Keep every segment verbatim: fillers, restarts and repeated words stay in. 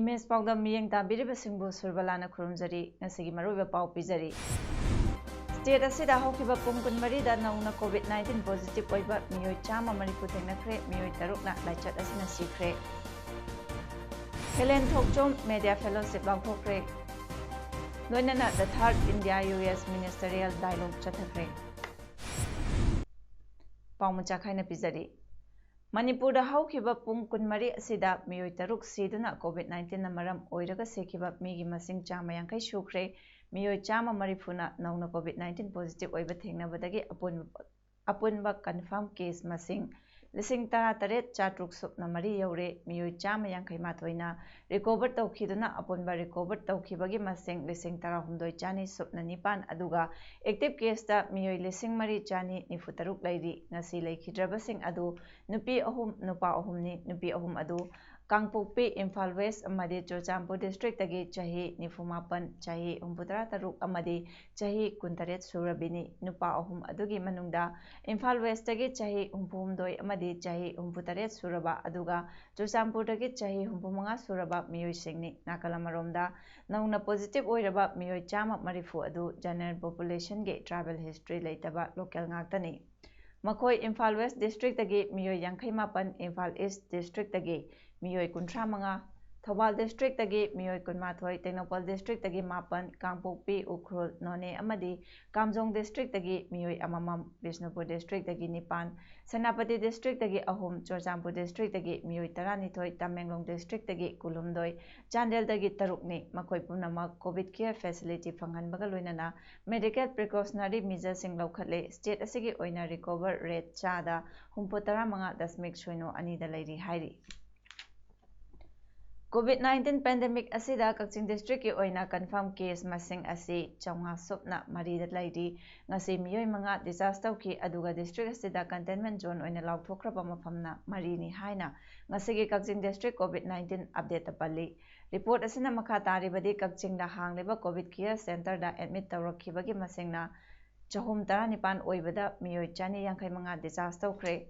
Image ꯄꯥꯎꯗꯝ ꯃꯤꯠꯌꯦꯡ ꯇꯥꯕꯤꯔꯤꯕꯁꯤꯡꯕꯨ ꯁꯨꯔꯕꯂꯥꯅ ꯈꯨꯔꯨꯝꯖꯔꯤ꯫ ꯉꯁꯤꯒꯤ ꯃꯔꯨꯑꯣꯏꯕ ꯄꯥꯎ ꯄꯤꯖꯔꯤ꯫ ꯁ꯭ꯇꯦꯠ ꯑꯁꯤꯗ ꯍꯧꯈꯤꯕ ꯄꯨꯡ ꯀꯨꯟꯃꯔꯤꯗ ꯅꯧꯅ ꯀꯣꯚꯤꯗ ꯅꯥꯏꯟꯇꯤꯟ ꯄꯣꯖꯤꯇꯤꯚ ꯑꯣꯏꯕ ꯃꯤꯑꯣꯏ ꯆꯥꯝꯃ ꯃꯔꯤꯐꯨ ꯊꯦꯡꯅꯈ꯭ꯔꯦ꯫ ꯃꯤꯑꯣꯏ ꯇꯔꯨꯛꯅ ꯂꯥꯏꯆꯠ ꯑꯁꯤꯅ ꯁꯤꯈ꯭ꯔꯦ꯫ ꯍꯦꯂꯦꯟ ꯊꯣꯛꯆꯣꯝ ꯃꯦꯗꯤꯌꯥ ꯐꯦꯂꯣꯁꯤꯞ ꯂꯥꯎꯊꯣꯛꯈ꯭ꯔꯦ꯫ ꯂꯣꯏꯅꯅ The Third India U S Ministerial Dialogue ꯆꯠꯊꯈ꯭ꯔꯦ꯫ ꯄꯥꯎ ꯃꯆꯥ ꯈꯥꯏꯅ ꯄꯤꯖꯔꯤ꯫ ꯃꯅꯤꯄꯨꯔꯗ ꯍꯧꯈꯤꯕ ꯄꯨꯡ ꯀꯨꯟꯃꯔꯤ ꯑꯁꯤꯗ ꯃꯤꯑꯣꯏ ꯇꯔꯨꯛ ꯁꯤꯗꯨꯅ ꯀꯣꯚꯤꯗ ꯅꯥꯏꯟꯇꯤꯟꯅ ꯃꯔꯝ ꯑꯣꯏꯔꯒ ꯁꯤꯈꯤꯕ ꯃꯤꯒꯤ ꯃꯁꯤꯡ ꯆꯥꯝꯃ ꯌꯥꯡꯈꯩ ꯁꯨꯈ꯭ꯔꯦ꯫ ꯃꯤꯑꯣꯏ ꯆꯥꯝꯃ ꯃꯔꯤꯐꯨꯅ ꯅꯧꯅ ꯀꯣꯚꯤꯗ ꯅꯥꯏꯟꯇꯤꯟ ꯄꯣꯖꯤꯇꯤꯚ ꯑꯣꯏꯕ ꯊꯦꯡꯅꯕꯗꯒꯤ ꯑꯄꯨꯟꯕ, ꯑꯄꯨꯟꯕ ꯀꯟꯐꯥꯔꯝ ꯀꯦꯁ ꯃꯁꯤꯡ ꯂꯤꯁꯤꯡ ꯇꯔꯥꯇꯔꯦꯠ ꯆꯥꯇ꯭ꯔꯨꯛ ꯁꯨꯞꯅ ꯃꯔꯤ ꯌꯧꯔꯦ꯫ ꯃꯤꯑꯣꯏ ꯆꯥꯝꯃ ꯌꯥꯡꯈꯩ ꯃꯥꯊꯣꯏꯅ ꯔꯤꯀꯣꯚꯔ ꯇꯧꯈꯤꯗꯨꯅ ꯑꯄꯨꯟꯕ ꯔꯤꯀꯣꯚꯔ ꯇꯧꯈꯤꯕꯒꯤ ꯃꯁꯤꯡ ꯂꯤꯁꯤꯡ ꯇꯔꯥꯍꯨꯝꯗꯣꯏ ꯆꯥꯅꯤ ꯁꯨꯞꯅ ꯅꯤꯄꯥꯟ, ꯑꯗꯨꯒ ꯑꯦꯛꯇꯤꯚ ꯀꯦꯁꯇ ꯃꯤꯑꯣꯏ ꯂꯤꯁꯤꯡ ꯃꯔꯤ ꯆꯥꯅꯤ ꯅꯤꯐꯨ ꯇꯔꯨꯛ ꯂꯩꯔꯤ꯫ ꯉꯁꯤ ꯂꯩꯈꯤꯗ꯭ꯔꯕꯁꯤꯡ ꯑꯗꯨ ꯅꯨꯄꯤ ꯑꯍꯨꯝ, ꯅꯨꯄꯥ ꯑꯍꯨꯝꯅꯤ꯫ ꯅꯨꯄꯤ ꯑꯍꯨꯝ ꯑꯗꯨ ꯀꯥꯡꯄꯣꯛꯄꯤ, ꯏꯝꯐꯥꯜ ꯋꯦꯁ ꯑꯃꯗꯤ ꯆꯨꯔꯆꯥꯟꯄꯨꯔ ꯗꯤꯁꯇ꯭ꯔꯤꯛꯇꯒꯤ ꯆꯍꯤ ꯅꯤꯐꯨ ꯃꯥꯄꯟ, ꯆꯍꯤ ꯍꯨꯝꯐꯨꯇꯔꯥ ꯇꯔꯨꯛ ꯑꯃꯗꯤ ꯆꯍꯤ ꯀꯨꯟꯇꯔꯦꯠ ꯁꯨꯔꯕꯤꯅꯤ꯫ ꯅꯨꯄꯥ ꯑꯍꯨꯝ ꯑꯗꯨꯒꯤ ꯃꯅꯨꯡꯗ ꯏꯝꯐꯥꯜ ꯋꯦꯁꯇꯒꯤ ꯆꯍꯤ ꯍꯨꯝꯐꯨꯍꯨꯝꯗꯣꯏ ꯑꯃꯗꯤ ꯆꯍꯤ ꯍꯨꯝꯐꯨꯇꯔꯦꯠ ꯁꯨꯔꯕ, ꯑꯗꯨꯒ ꯆꯨꯔꯆꯥꯟꯄꯨꯔꯗꯒꯤ ꯆꯍꯤ ꯍꯨꯝꯐꯨꯃꯉꯥ ꯁꯨꯔꯕ ꯃꯤꯑꯣꯏꯁꯤꯡꯅꯤ꯫ ꯅꯥꯀꯜ ꯑꯃꯔꯣꯝꯗ, ꯅꯧꯅ ꯄꯣꯖꯤꯇꯤꯚ ꯑꯣꯏꯔꯕ ꯃꯤꯑꯣꯏ ꯆꯥꯝꯃ ꯃꯔꯤꯐꯨ ꯑꯗꯨ ꯖꯦꯅꯔꯦꯜ ꯄꯣꯄꯨꯂꯦꯁꯟꯒꯤ ꯇ꯭ꯔꯥꯏꯕꯦꯜ ꯍꯤꯁꯇ꯭ꯔꯤ ꯂꯩꯇꯕ ꯂꯣꯀꯦꯜ ꯉꯥꯛꯇꯅꯤ꯫ ꯃꯈꯣꯏ ꯏꯝꯐꯥꯜ ꯋꯦꯁ ꯗꯤꯁꯇ꯭ꯔꯤꯛꯇꯒꯤ ꯃꯤꯑꯣꯏ ꯌꯥꯡꯈꯩ ꯃꯥꯄꯟ, ꯏꯝꯐꯥꯜ ꯏꯁ ꯗꯤꯁꯇ꯭ꯔꯤꯛꯇꯒꯤ ꯃꯤꯑꯣꯏ ꯀꯨꯟꯊ꯭ꯔꯥ ꯃꯉꯥ, ꯊꯧꯕꯥꯜ ꯗꯤꯁꯇ꯭ꯔꯤꯛꯇꯒꯤ ꯃꯤꯑꯣꯏ ꯀꯨꯟꯃꯥꯊꯣꯏ, ꯇꯦꯡꯅꯧꯄꯜ ꯗꯤꯁꯇ꯭ꯔꯤꯛꯇꯒꯤ ꯃꯥꯄꯟ, ꯀꯥꯡꯄꯣꯛꯄꯤ, ꯎꯈ꯭ꯔꯨꯜ, ꯅꯣꯅꯦ ꯑꯃꯗꯤ ꯀꯥꯝꯖꯣꯡ ꯗꯤꯁꯇ꯭ꯔꯤꯛꯇꯒꯤ ꯃꯤꯑꯣꯏ ꯑꯃꯃꯝ, ꯕꯤꯁꯅꯨꯄꯨꯔ ꯗꯤꯁꯇ꯭ꯔꯤꯛꯇꯒꯤ ꯅꯤꯄꯥꯟ, ꯁꯦꯅꯥꯄꯇꯤ ꯗꯤꯁꯇ꯭ꯔꯤꯛꯇꯒꯤ ꯑꯍꯨꯝ, ꯆꯨꯔꯆꯥꯟꯄꯨꯔ ꯗꯤꯁꯇ꯭ꯔꯤꯛꯇꯒꯤ ꯃꯤꯑꯣꯏ ꯇꯔꯥꯅꯤꯊꯣꯏ, ꯇꯃꯦꯡꯂꯣꯡ ꯗꯤꯁꯇ꯭ꯔꯤꯛꯇꯒꯤ ꯀꯨꯟꯍꯨꯝꯗꯣꯏ, ꯆꯥꯟꯗꯦꯜꯗꯒꯤ ꯇꯔꯨꯛꯅꯤ꯫ ꯃꯈꯣꯏ ꯄꯨꯝꯅꯃꯛ ꯀꯣꯚꯤꯗ ꯀꯦꯌꯔ ꯐꯦꯁꯤꯂꯤꯇꯤ ꯐꯪꯍꯟꯕꯒ ꯂꯣꯏꯅꯅ ꯃꯦꯗꯤꯀꯦꯜ ꯄ꯭ꯔꯤꯀꯣꯁꯅꯔꯤ ꯃꯤꯖꯔꯁꯤꯡ ꯂꯧꯈꯠꯂꯦ꯫ ꯁ꯭ꯇꯦꯠ ꯑꯁꯤꯒꯤ ꯑꯣꯏꯅ ꯔꯤꯀꯣꯚꯔ ꯔꯦꯠ ꯆꯥꯗ ꯍꯨꯝꯐꯨ ꯇꯔꯥꯃꯉꯥ ꯗꯁꯃꯤꯛ ꯁꯤꯅꯣ ꯑꯅꯤꯗ ꯂꯩꯔꯤ ꯍꯥꯏꯔꯤ꯫ COVID nineteen pandemic ꯑꯁꯤꯗ ꯀꯛꯆꯤꯡ district ꯀꯤ ꯑꯣꯏꯅ confirm case ꯃꯁꯤꯡ ꯑꯁꯤ ꯆꯥꯝꯃꯉꯥ ꯁꯨꯞꯅ ꯃꯔꯤꯗ ꯂꯩꯔꯤ꯫ ꯉꯁꯤ ꯃꯤꯑꯣꯏ ꯃꯉꯥ discharge ꯇꯧꯈꯤ, ꯑꯗꯨꯒ district ꯑꯁꯤꯗ containment zone ꯑꯣꯏꯅ ꯂꯥꯎꯊꯣꯛꯈ꯭ꯔꯕ ꯃꯐꯝꯅ ꯃꯔꯤꯅꯤ ꯍꯥꯏꯅ ꯉꯁꯤꯒꯤ ꯀꯛꯆꯤꯡ district COVID nineteen update ꯇ ꯄꯜꯂꯤ꯫ Report ꯑꯁꯤꯅ ꯃꯈꯥ ꯇꯥꯔꯤꯕꯗꯤ, ꯀꯛꯆꯤꯡꯗ ꯍꯥꯡꯂꯤꯕ COVID care center ꯗ admit ꯇꯧꯔꯛꯈꯤꯕꯒꯤ ꯃꯁꯤꯡꯅ ꯆꯍꯨꯝ ꯇꯔꯥꯅꯤꯄꯥꯟ ꯑꯣꯏꯕꯗ ꯃꯤꯑꯣꯏ ꯆꯅꯤ ꯌꯥꯡꯈꯩ ꯃꯉꯥ discharge ꯇꯧꯈ꯭ꯔꯦ꯫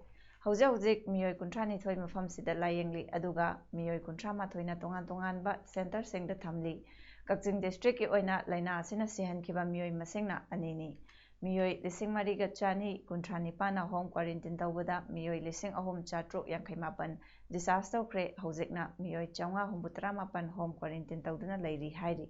ꯍꯧꯖꯤꯛ ꯍꯧꯖꯤꯛ ꯃꯤꯑꯣꯏ ꯀꯨꯟꯊ꯭ꯔꯥ ꯅꯤꯊꯣꯏ ꯃꯐꯝꯁꯤꯗ ꯂꯥꯌꯦꯡꯂꯤ, ꯑꯗꯨꯒ ꯃꯤꯑꯣꯏ ꯀꯨꯟꯊ꯭ꯔꯥ ꯃꯥꯊꯣꯏꯅ ꯇꯣꯉꯥꯟ ꯇꯣꯉꯥꯟꯕ center ꯁꯤꯡꯗ ꯊꯝꯂꯤ꯫ ꯀꯛꯆꯤꯡ district ꯀꯤ ꯑꯣꯏꯅ ꯂꯥꯏꯅꯥ ꯑꯁꯤꯅ ꯁꯤꯍꯟꯈꯤꯕ ꯃꯤꯑꯣꯏ ꯃꯁꯤꯡꯅ ꯑꯅꯤꯅꯤ꯫ ꯃꯤꯑꯣꯏ ꯂꯤꯁꯤꯡ ꯃꯔꯤꯒ ꯆꯅꯤ ꯀꯨꯟꯊ꯭ꯔꯥ ꯅꯤꯄꯥꯟꯅ home quarantine ꯇꯧꯕꯗ ꯃꯤꯑꯣꯏ ꯂꯤꯁꯤꯡ ꯑꯍꯨꯝ ꯆꯥꯇ꯭ꯔꯨꯛ ꯌꯥꯡꯈꯩ ꯃꯥꯄꯟ discharge ꯇꯧꯈ꯭ꯔꯦ꯫ ꯍꯧꯖꯤꯛꯅ ꯃꯤꯑꯣꯏ ꯆꯥꯝꯃꯉꯥ ꯍꯨꯝꯐꯨ ꯇꯔꯥ ꯃꯥꯄꯟ home quarantine ꯇꯧꯗꯨꯅ ꯂꯩꯔꯤ ꯍꯥꯏꯔꯤ꯫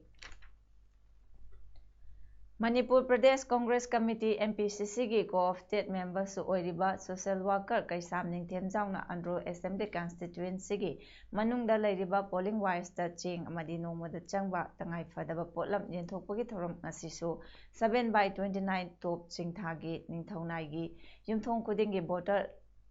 Manipur Pradesh Congress committee, M P C C ꯒꯤ co-opted member ꯁꯨ ꯑꯣꯏꯔꯤꯕ social worker ꯀꯩꯁꯥꯝ ꯅꯤꯡꯊꯦꯝꯖꯥꯎꯅ ꯑꯟꯗ꯭ꯔꯣ Assembly Constituency ꯒꯤ ꯃꯅꯨꯡꯗ ꯂꯩꯔꯤꯕ polling wise ꯇ ꯆꯦꯡ ꯑꯃꯗꯤ ꯅꯣꯡꯃꯗ ꯆꯪꯕ ꯇꯉꯥꯏ ꯐꯗꯕ ꯄꯣꯠꯂꯝ ꯌꯦꯟꯊꯣꯛꯄꯒꯤ ꯊꯧꯔꯝ ꯉꯁꯤꯁꯨ seven by twenty nine ꯇꯣꯞ ꯆꯤꯡꯊꯥꯒꯤ ꯅꯤꯡꯊꯧꯅꯥꯏꯒꯤ ꯌꯨꯝꯊꯣꯡ ꯈꯨꯗꯤꯡꯒꯤ voter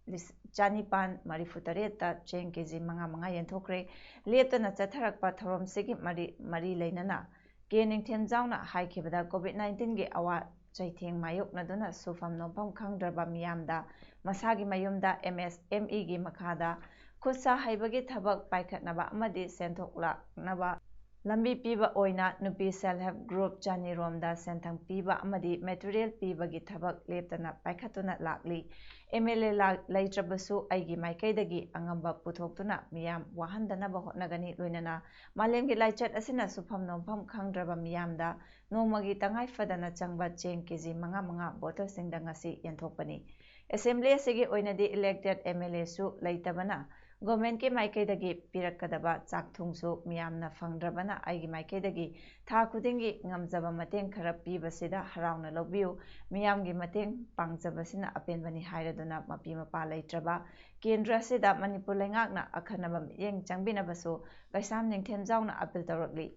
ꯂꯤꯁ-, ꯆꯅꯤꯄꯥꯟ ꯃꯔꯤꯐꯨ ꯇꯔꯦꯠꯇ ꯆꯦꯡ ꯀꯦ ꯖꯤ ꯃꯉꯥ ꯃꯉꯥ ꯌꯦꯟꯊꯣꯛꯈ꯭ꯔꯦ꯫ ꯂꯦꯞꯇꯅ ꯆꯠꯊꯔꯛꯄ ꯊꯧꯔꯝꯁꯤꯒꯤ ꯃꯔꯤ, ꯃꯔꯤ ꯂꯩꯅꯅ ꯀꯦ ꯅꯤꯡꯊꯦꯝꯖꯥꯎꯅ ꯍꯥꯏꯈꯤꯕꯗ, COVID nineteen ꯒꯤ ꯑꯋꯥ ꯆꯩꯊꯦꯡ ꯃꯥꯌꯣꯛꯅꯗꯨꯅ ꯁꯨꯐꯝ ꯅꯣꯝꯐꯝ ꯈꯪꯗ꯭ꯔꯕ ꯃꯤꯌꯥꯝꯗ ꯃꯁꯥꯒꯤ ꯃꯌꯨꯝꯗ M S M E ꯒꯤ ꯃꯈꯥꯗ ꯈꯨꯠ ꯁꯥ ꯍꯩꯕꯒꯤ ꯊꯕꯛ ꯄꯥꯏꯈꯠꯅꯕ ꯑꯃꯗꯤ ꯁꯦꯟꯊꯣꯛ ꯂꯥꯛꯅꯕ ꯂꯝꯕꯤ ꯄꯤꯕ ꯑꯣꯏꯅ ꯅꯨꯄꯤ self help group ꯆꯅꯤꯔꯣꯝꯗ ꯁꯦꯟꯊꯪ ꯄꯤꯕ ꯑꯃꯗꯤ material ꯄꯤꯕꯒꯤ ꯊꯕꯛ ꯂꯦꯞꯇꯅ ꯄꯥꯏꯈꯠꯇꯨꯅ ꯂꯥꯛꯂꯤ꯫ M L A ꯂꯥꯛ-, ꯂꯩꯇ꯭ꯔꯕꯁꯨ ꯑꯩꯒꯤ ꯃꯥꯏꯀꯩꯗꯒꯤ ꯑꯉꯝꯕ ꯄꯨꯊꯣꯛꯇꯨꯅ ꯃꯤꯌꯥꯝ ꯋꯥꯍꯟꯗꯅꯕ ꯍꯣꯠꯅꯒꯅꯤ꯫ ꯂꯣꯏꯅꯅ ꯃꯥꯂꯦꯝꯒꯤ ꯂꯥꯏꯆꯠ ꯑꯁꯤꯅ ꯁꯨꯐꯝ ꯅꯣꯝꯐꯝ ꯈꯪꯗ꯭ꯔꯕ ꯃꯤꯌꯥꯝꯗ ꯅꯣꯡꯃꯒꯤ ꯇꯉꯥꯏ ꯐꯗꯅ ꯆꯪꯕ ꯆꯦꯡ ꯀꯦ ꯖꯤ ꯃꯉꯥ ꯃꯉꯥ voter ꯁꯤꯡꯗ ꯉꯁꯤ ꯌꯦꯟꯊꯣꯛꯄꯅꯤ꯫ Assembly ꯑꯁꯤꯒꯤ ꯑꯣꯏꯅꯗꯤ elected M L A ꯁꯨ ꯂꯩꯇꯕꯅ government ꯀꯤ ꯃꯥꯏꯀꯩꯗꯒꯤ ꯄꯤꯔꯛꯀꯗꯕ ꯆꯥꯛ ꯊꯨꯝꯁꯨ ꯃꯤꯌꯥꯝꯅ ꯐꯪꯗ꯭ꯔꯕꯅ ꯑꯩꯒꯤ ꯃꯥꯏꯀꯩꯗꯒꯤ ꯊꯥ ꯈꯨꯗꯤꯡꯒꯤ ꯉꯝꯖꯕ ꯃꯇꯦꯡ ꯈꯔ ꯄꯤꯕꯁꯤꯗ ꯍꯔꯥꯎꯅ ꯂꯧꯕꯤꯌꯨ꯫ ꯃꯤꯌꯥꯝꯒꯤ ꯃꯇꯦꯡ ꯄꯥꯡꯖꯕꯁꯤꯅ ꯑꯄꯦꯟꯕꯅꯤ ꯍꯥꯏꯔꯗꯨꯅ ꯃꯄꯤ ꯃꯄꯥ ꯂꯩꯇ꯭ꯔꯕ ꯀꯦꯟꯗ꯭ꯔ ꯑꯁꯤꯗ ꯃꯅꯤꯄꯨꯔ ꯂꯩꯉꯥꯛꯅ ꯑꯈꯟꯅꯕ ꯃꯤꯠꯌꯦꯡ ꯆꯪꯕꯤꯅꯕꯁꯨ ꯀꯩꯁꯥꯝ ꯅꯤꯡꯊꯦꯝꯖꯥꯎꯅ appeal ꯇꯧꯔꯛꯂꯤ꯫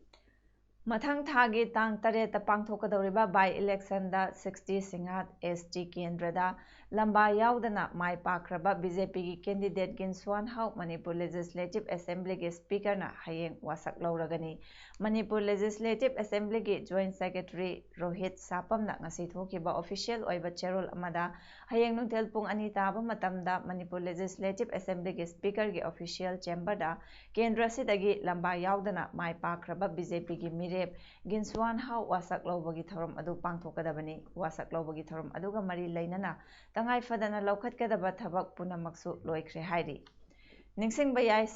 ꯃꯊꯪ ꯊꯥꯒꯤ ꯇꯥꯡ ꯇꯔꯦꯠꯇ ꯄꯥꯡꯊꯣꯛꯀꯗꯧꯔꯤꯕ by election the sixty ꯁꯤꯡꯍꯥꯠ S T ꯀꯦꯟꯗ꯭ꯔꯗ ꯂꯝꯕꯥ ꯌꯥꯎꯗꯅ ꯃꯥꯏ ꯄꯥꯛꯈ꯭ꯔꯕ BJPꯒꯤ candidate ꯒꯤꯟꯁ꯭ꯋꯥꯟ ꯍꯥꯎ ꯃꯅꯤꯄꯨꯔ Legislative Assemblyꯒꯤ Speakerꯅ ꯍꯌꯦꯡ ꯋꯥꯁꯛ ꯂꯧꯔꯒꯅꯤ꯫ Manipur Legislative Assemblyꯒꯤ Joint Secretary Rohit ꯁꯥꯄꯝꯅ ꯉꯁꯤ ꯊꯣꯛꯈꯤꯕ official ꯑꯣꯏꯕ ꯆꯦꯔꯣꯜ ꯑꯃꯗ, ꯍꯌꯦꯡ ꯅꯨꯡꯊꯤꯜ ꯄꯨꯡ ꯑꯅꯤ ꯇꯥꯕ ꯃꯇꯝꯗ ꯃꯅꯤꯄꯨꯔ Legislative Assemblyꯒꯤ Speakerꯒꯤ official chamberꯗ ꯀꯦꯟꯗ꯭ꯔ ꯑꯁꯤꯗꯒꯤ ꯂꯝꯕꯥ ꯌꯥꯎꯗꯅ ꯃꯥꯏ ꯄꯥꯛꯈ꯭ꯔꯕ BJPꯒꯤ ꯃꯤꯔꯦꯞ ꯒꯤꯟꯁ꯭ꯋꯥꯟ ꯍꯥꯎ ꯋꯥꯁꯛ ꯂꯧꯕꯒꯤ ꯊꯧꯔꯝ ꯑꯗꯨ ꯄꯥꯡꯊꯣꯛꯀꯗꯕꯅꯤ꯫ ꯋꯥꯁꯛ ꯂꯧꯕꯒꯤ ꯊꯧꯔꯝ ꯑꯗꯨꯒ ꯃꯔꯤ ꯂꯩꯅꯅ ꯇꯉꯥꯏ ꯐꯗꯅ ꯂꯧꯈꯠꯀꯗꯕ ꯊꯕꯛ ꯄꯨꯝꯅꯃꯛꯁꯨ ꯂꯣꯏꯈ꯭ꯔꯦ ꯍꯥꯏꯔꯤ꯫ ꯅꯤꯡꯁꯤꯡꯕ ꯌꯥꯏ,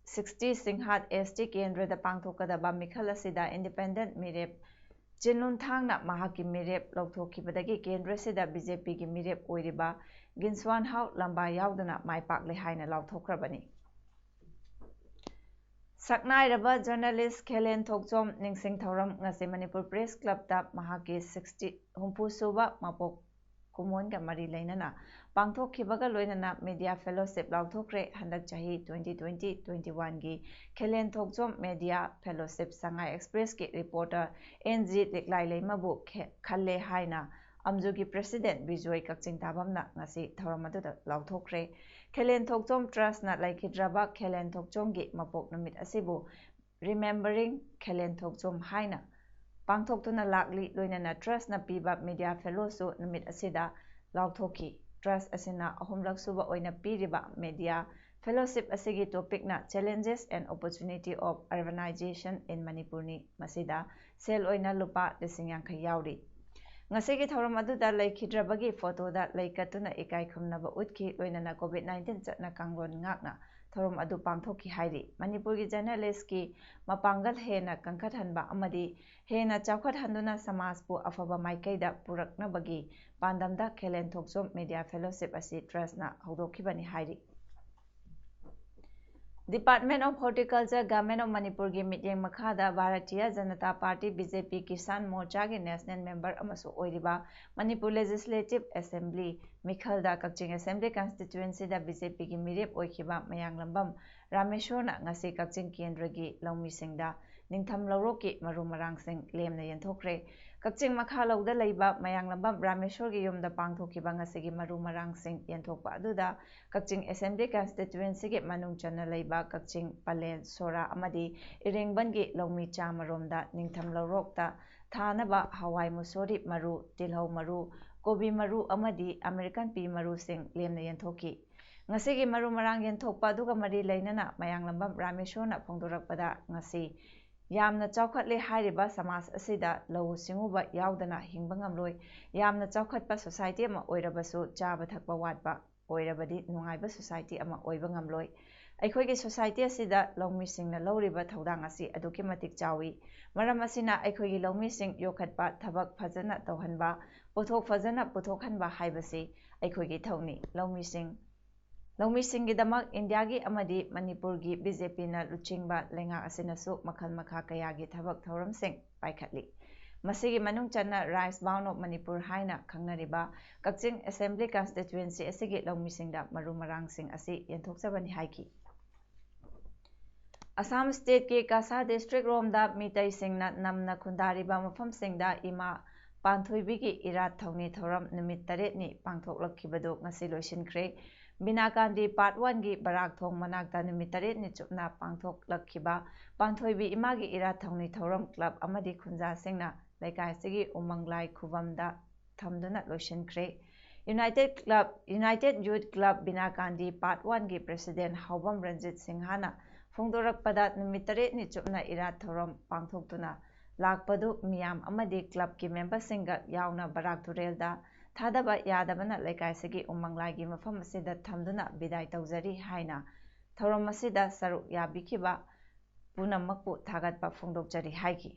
sixty ꯁꯤꯡꯍꯥꯠ ST ꯀꯦꯟꯗ꯭ꯔꯗ ꯄꯥꯡꯊꯣꯛꯀꯗꯕ ꯃꯤꯈꯜ ꯑꯁꯤꯗ independent ꯃꯤꯔꯦꯞ ꯆꯤꯟꯂꯨꯟꯊꯥꯡꯅ ꯃꯍꯥꯛꯀꯤ ꯃꯤꯔꯦꯞ ꯂꯧꯊꯣꯛꯈꯤꯕꯗꯒꯤ ꯀꯦꯟꯗ꯭ꯔ ꯑꯁꯤꯗ BJPꯒꯤ ꯃꯤꯔꯦꯞ ꯑꯣꯏꯔꯤꯕ ꯒꯤꯟꯁ꯭ꯋꯥꯟ ꯍꯥꯎ ꯂꯝꯕꯥ ꯌꯥꯎꯗꯅ ꯃꯥꯏ ꯄꯥꯛꯂꯦ ꯍꯥꯏꯅ ꯂꯥꯎꯊꯣꯛꯈ꯭ꯔꯕꯅꯤ꯫ ꯁꯛꯅꯥꯏꯔꯕ journalist ꯈꯦꯂꯦꯟ ꯊꯣꯛꯆꯣꯝ ꯅꯤꯡꯁꯤꯡ ꯊꯧꯔꯝ ꯉꯁꯤ ꯃꯅꯤꯄꯨꯔ Press Clubꯇ ꯃꯍꯥꯛꯀꯤ sixty, ꯍꯨꯝꯐꯨ ꯁꯨꯕ ꯃꯄꯣꯛ ꯀꯨꯝꯑꯣꯟꯒ ꯃꯔꯤ ꯂꯩꯅꯅ ꯄꯥꯡꯊꯣꯛꯈꯤꯕꯒ ꯂꯣꯏꯅꯅ media fellowship ꯂꯥꯎꯊꯣꯛꯈ꯭ꯔꯦ꯫ ꯍꯟꯗꯛ ꯆꯍꯤ twenty twenty twenty oneꯒꯤ ꯈꯦꯂꯦꯟ ꯊꯣꯛꯆꯣꯝ media fellowship ꯁꯉꯥꯏ Expressꯀꯤ reporter NG ꯂꯤꯛꯂꯥꯏ ꯂꯩꯃꯕꯨ ꯈꯦ-, ꯈꯜꯂꯦ ꯍꯥꯏꯅ ꯑꯝꯖꯨꯒꯤ president ꯕꯤꯖꯣꯏ ꯀꯛꯆꯤꯡ ꯇꯥꯕꯝꯅ ꯉꯁꯤ ꯊꯧꯔꯝ ꯑꯗꯨꯗ ꯂꯥꯎꯊꯣꯛꯈ꯭ꯔꯦ꯫ ꯈꯦꯂꯦꯟ ꯊꯣꯛꯆꯣꯝ trustꯅ ꯂꯩꯈꯤꯗ꯭ꯔꯕ ꯈꯦꯂꯦꯟ ꯊꯣꯛꯆꯣꯝꯒꯤ ꯃꯄꯣꯛ ꯅꯨꯃꯤꯠ ꯑꯁꯤꯕꯨ Remembering ꯈꯦꯂꯦꯟ ꯊꯣꯛꯆꯣꯝ ꯍꯥꯏꯅ ꯄꯥꯡꯊꯣꯛꯇꯨꯅ ꯂꯥꯛꯂꯤ꯫ ꯂꯣꯏꯅꯅ trustꯅ ꯄꯤꯕ media fellowꯁꯨ ꯅꯨꯃꯤꯠ ꯑꯁꯤꯗ ꯂꯥꯎꯊꯣꯛꯈꯤ꯫ Trust ꯑꯁꯤꯅ ꯑꯍꯨꯝꯂꯛ ꯁꯨꯕ ꯑꯣꯏꯅ ꯄꯤꯔꯤꯕ media fellowship ꯑꯁꯤꯒꯤ topicꯅ Challenges and Opportunity of Urbanization in Manipurꯅꯤ꯫ ꯃꯁꯤꯗ ꯁꯦꯜ ꯑꯣꯏꯅ ꯂꯨꯄꯥ ꯂꯤꯁꯤꯡ ꯌꯥꯡꯈꯩ ꯌꯥꯎꯔꯤ꯫ ꯉꯁꯤꯒꯤ ꯊꯧꯔꯝ ꯑꯗꯨꯗ ꯂꯩꯈꯤꯗ꯭ꯔꯕꯒꯤ photoꯗ ꯂꯩ ꯀꯠꯇꯨꯅ ꯏꯀꯥꯏ ꯈꯨꯝꯅꯕ ꯎꯠꯈꯤ꯫ ꯂꯣꯏꯅꯅ COVID nineteen ꯆꯠꯅ ꯀꯥꯡꯂꯣꯟ ꯉꯥꯛꯅ ꯊꯧꯔꯝ ꯑꯗꯨ ꯄꯥꯡꯊꯣꯛꯈꯤ ꯍꯥꯏꯔꯤ꯫ ꯃꯅꯤꯄꯨꯔꯒꯤ journalistꯀꯤ ꯃꯄꯥꯡꯒꯜ ꯍꯦꯟꯅ ꯀꯟꯈꯠꯍꯟꯕ ꯑꯃꯗꯤ ꯍꯦꯟꯅ ꯆꯥꯎꯈꯠꯍꯟꯗꯨꯅ ꯁꯃꯥꯖꯄꯨ ꯑꯐꯕ ꯃꯥꯏꯀꯩꯗ ꯄꯨꯔꯛꯅꯕꯒꯤ ꯄꯥꯟꯗꯝꯗ ꯈꯦꯂꯦꯟ ꯊꯣꯛꯆꯣꯝ media fellowship ꯑꯁꯤ trustꯅ ꯍꯧꯗꯣꯛꯈꯤꯕꯅꯤ ꯍꯥꯏꯔꯤ꯫ Department of Horticulture, Government of ꯃꯅꯤꯄꯨꯔꯒꯤ ꯃꯤꯠꯌꯦꯡ ꯃꯈꯥꯗ ꯚꯥꯔꯇꯤꯌ ꯖꯅꯇꯥ ꯄꯥꯔꯇꯤ, BJP, ꯀꯤꯁꯥꯟ ꯃꯣꯔꯆꯥꯒꯤ national member ꯑꯃꯁꯨ ꯑꯣꯏꯔꯤꯕ ꯃꯅꯤꯄꯨꯔ Legislative Assembly ꯃꯤꯈꯜꯗ ꯀꯛꯆꯤꯡ Assembly Constituencyꯗ BJPꯒꯤ ꯃꯤꯔꯦꯞ ꯑꯣꯏꯈꯤꯕ ꯃꯌꯥꯡꯂꯝꯕꯝ ꯔꯥꯃꯦꯁꯣꯔꯅ ꯉꯁꯤ ꯀꯛꯆꯤꯡ ꯀꯦꯟꯗ꯭ꯔꯒꯤ ꯂꯧꯃꯤꯁꯤꯡꯗ ꯅꯤꯡꯊꯝ ꯂꯧꯔꯣꯛꯀꯤ ꯃꯔꯨ ꯃꯔꯥꯡꯁꯤꯡ ꯂꯦꯝꯅ ꯌꯦꯟꯊꯣꯛꯈ꯭ꯔꯦ꯫ ꯀꯛꯆꯤꯡ ꯃꯈꯥ ꯂꯧꯗ ꯂꯩꯕ ꯃꯌꯥꯡꯂꯝꯕꯝ ꯔꯥꯃꯦꯁꯣꯔꯒꯤ ꯌꯨꯝꯗ ꯄꯥꯡꯊꯣꯛꯈꯤꯕ ꯉꯁꯤꯒꯤ ꯃꯔꯨ ꯃꯔꯥꯡꯁꯤꯡ ꯌꯦꯟꯊꯣꯛꯄ ꯑꯗꯨꯗ ꯀꯛꯆꯤꯡ ꯑꯦꯁꯦꯝꯕ꯭ꯂꯤ ꯀꯟꯁꯇꯤꯇ꯭ꯋꯦꯟꯁꯤꯒꯤ ꯃꯅꯨꯡ ꯆꯟꯅ ꯂꯩꯕ ꯀꯛꯆꯤꯡ, ꯄꯂꯦꯜ, ꯁꯣꯔꯥ ꯑꯃꯗꯤ ꯏꯔꯦꯡꯕꯟꯒꯤ ꯂꯧꯃꯤ ꯆꯥꯃꯔꯣꯝꯗ ꯅꯤꯡꯊꯝ ꯂꯧꯔꯣꯛꯇ ꯊꯥꯅꯕ ꯍꯋꯥꯏ ꯃꯨꯁꯣꯔꯤ ꯃꯔꯨ, ꯇꯤꯜꯍꯧ ꯃꯔꯨ, ꯀꯣꯕꯤ ꯃꯔꯨ ꯑꯃꯗꯤ ꯑꯃꯦꯔꯤꯀꯟ ꯄꯤ ꯃꯔꯨꯁꯤꯡ ꯂꯦꯝꯅ ꯌꯦꯟꯊꯣꯛꯈꯤ꯫ ꯉꯁꯤꯒꯤ ꯃꯔꯨ ꯃꯔꯥꯡ ꯌꯦꯟꯊꯣꯛꯄ ꯑꯗꯨꯒ ꯃꯔꯤ ꯂꯩꯅꯅ ꯃꯌꯥꯡꯂꯝꯕꯝ ꯔꯥꯃꯦꯁꯣꯔꯅ ꯐꯣꯡꯗꯣꯔꯛꯄꯗ, ꯉꯁꯤ ꯌꯥꯝꯅ ꯆꯥꯎꯈꯠꯂꯦ ꯍꯥꯏꯔꯤꯕ ꯁꯃꯥꯖ ꯑꯁꯤꯗ ꯂꯧꯎ ꯁꯤꯡꯎꯕ ꯌꯥꯎꯗꯅ ꯍꯤꯡꯕ ꯉꯝꯂꯣꯏ꯫ ꯌꯥꯝꯅ ꯆꯥꯎꯈꯠꯄ ꯁꯣꯁꯥꯏꯇꯤ ꯑꯃ ꯑꯣꯏꯔꯕꯁꯨ ꯆꯥꯕ ꯊꯛꯄ ꯋꯥꯠꯄ ꯑꯣꯏꯔꯕꯗꯤ ꯅꯨꯡꯉꯥꯏꯕ ꯁꯣꯁꯥꯏꯇꯤ ꯑꯃ ꯑꯣꯏꯕ ꯉꯝꯂꯣꯏ꯫ ꯑꯩꯈꯣꯏꯒꯤ ꯁꯣꯁꯥꯏꯇꯤ ꯑꯁꯤꯗ ꯂꯧꯃꯤꯁꯤꯡꯅ ꯂꯧꯔꯤꯕ ꯊꯧꯗꯥꯡ ꯑꯁꯤ ꯑꯗꯨꯛꯀꯤ ꯃꯇꯤꯛ ꯆꯥꯎꯏ꯫ ꯃꯔꯝ ꯑꯁꯤꯅ ꯑꯩꯈꯣꯏꯒꯤ ꯂꯧꯃꯤꯁꯤꯡ ꯌꯣꯛꯈꯠꯄ, ꯊꯕꯛ ꯐꯖꯅ ꯇꯧꯍꯟꯕ, ꯄꯣꯠꯊꯣꯛ ꯐꯖꯅ ꯄꯨꯊꯣꯛꯍꯟꯕ ꯍꯥꯏꯕꯁꯤ ꯑꯩꯈꯣꯏꯒꯤ ꯏꯊꯧꯅꯤ꯫ ꯂꯧꯃꯤꯁꯤꯡ, ꯂꯧꯃꯤꯁꯤꯡꯒꯤꯗꯃꯛ ꯏꯟꯗꯤꯌꯥꯒꯤ ꯑꯃꯗꯤ ꯃꯅꯤꯄꯨꯔꯒꯤ ꯕꯤ ꯖꯦ ꯄꯤꯅ ꯂꯨꯆꯤꯡꯕ ꯂꯩꯉꯥꯛ ꯑꯁꯤꯅꯁꯨ ꯃꯈꯜ ꯃꯈꯥ ꯀꯌꯥꯒꯤ ꯊꯕꯛ ꯊꯧꯔꯝꯁꯤꯡ ꯄꯥꯏꯈꯠꯂꯤ꯫ ꯃꯁꯤꯒꯤ ꯃꯅꯨꯡ ꯆꯟꯅ Rice Bowl of Manipur ꯍꯥꯏꯅ ꯈꯪꯅꯔꯤꯕ ꯀꯛꯆꯤꯡ ꯑꯦꯁꯦꯝꯕ꯭ꯂꯤ ꯀꯟꯁꯇꯤꯇ꯭ꯋꯦꯟꯁꯤ ꯑꯁꯤꯒꯤ ꯂꯧꯃꯤꯁꯤꯡꯗ ꯃꯔꯨ ꯃꯔꯥꯡꯁꯤꯡ ꯑꯁꯤ ꯌꯦꯟꯊꯣꯛꯆꯕꯅꯤ ꯍꯥꯏꯈꯤ꯫ ꯑꯁꯥꯝ ꯁ꯭ꯇꯦꯠꯀꯤ ꯀꯁꯥ ꯗꯤꯁꯇ꯭ꯔꯤꯛ ꯔꯣꯝꯗ ꯃꯤꯇꯩꯁꯤꯡꯅ ꯅꯝꯅ ꯈꯨꯟꯗꯥꯔꯤꯕ ꯃꯐꯝꯁꯤꯡꯗ ꯏꯃꯥ ꯄꯥꯟꯊꯣꯏꯕꯤꯒꯤ ꯏꯔꯥꯠ ꯊꯧꯅꯤ ꯊꯧꯔꯝ ꯅꯨꯃꯤꯠ ꯇꯔꯦꯠꯅꯤ ꯄꯥꯡꯊꯣꯛꯂꯛꯈꯤꯕꯗꯨ ꯉꯁꯤ ꯂꯣꯏꯁꯤꯟꯈ꯭ꯔꯦ꯫ ꯕꯤꯅꯥꯀꯥꯟꯗꯤ ꯄꯥꯔꯠ ꯋꯥꯟꯒꯤ ꯕꯔꯥꯛ ꯊꯣꯡ ꯃꯅꯥꯛꯇ ꯅꯨꯃꯤꯠ ꯇꯔꯦꯠꯅꯤ ꯆꯨꯞꯅ ꯄꯥꯡꯊꯣꯛꯂꯛꯈꯤꯕ ꯄꯥꯟꯊꯣꯏꯕꯤ ꯏꯃꯥꯒꯤ ꯏꯔꯥꯠ ꯊꯧꯅꯤ ꯊꯧꯔꯝ ꯀ꯭ꯂꯕ ꯑꯃꯗꯤ ꯈꯨꯟꯖꯥꯁꯤꯡꯅ ꯂꯩꯀꯥꯏ ꯑꯁꯤꯒꯤ ꯎꯃꯪ ꯂꯥꯏ ꯈꯨꯕꯝꯗ ꯊꯝꯗꯨꯅ ꯂꯣꯏꯁꯤꯟꯈ꯭ꯔꯦ꯫ ꯌꯨꯅꯥꯏꯇꯦꯠ ꯀ꯭ꯂꯕ, ꯌꯨꯅꯥꯏꯇꯦꯠ ꯌꯨꯠ ꯀ꯭ꯂꯕ ꯕꯤꯅꯥꯀꯥꯟꯗꯤ ꯄꯥꯔꯠ ꯋꯥꯟꯒꯤ ꯄ꯭ꯔꯦꯁꯤꯗꯦꯟ ꯍꯥꯎꯕꯝ ꯔꯟꯖꯤꯠ ꯁꯤꯡꯍꯥꯅ ꯐꯣꯡꯗꯣꯔꯛꯄꯗ, ꯅꯨꯃꯤꯠ ꯇꯔꯦꯠꯅꯤ ꯆꯨꯞꯅ ꯏꯔꯥꯠ ꯊꯧꯔꯝ ꯄꯥꯡꯊꯣꯛꯇꯨꯅ ꯂꯥꯛꯄꯗꯨ ꯃꯤꯌꯥꯝ ꯑꯃꯗꯤ ꯀ꯭ꯂꯕꯀꯤ ꯃꯦꯝꯕꯔꯁꯤꯡꯒ ꯌꯥꯎꯅ ꯕꯔꯥꯛ ꯇꯨꯔꯦꯜꯗ ꯊꯥꯗꯕ ꯌꯥꯗꯕꯅ ꯂꯩꯀꯥꯏꯁꯤꯒꯤ ꯎꯃꯪ ꯂꯥꯏꯒꯤ ꯃꯐꯝ ꯑꯁꯤꯗ ꯊꯝꯗꯨꯅ ꯕꯤꯗꯥꯏ ꯇꯧꯖꯔꯤ ꯍꯥꯏꯅ ꯊꯧꯔꯝ ꯑꯁꯤꯗ ꯁꯔꯨꯛ ꯌꯥꯕꯤꯈꯤꯕ ꯄꯨꯝꯅꯃꯛꯄꯨ ꯊꯥꯒꯠꯄ ꯐꯣꯡꯗꯣꯛꯆꯔꯤ ꯍꯥꯏꯈꯤ꯫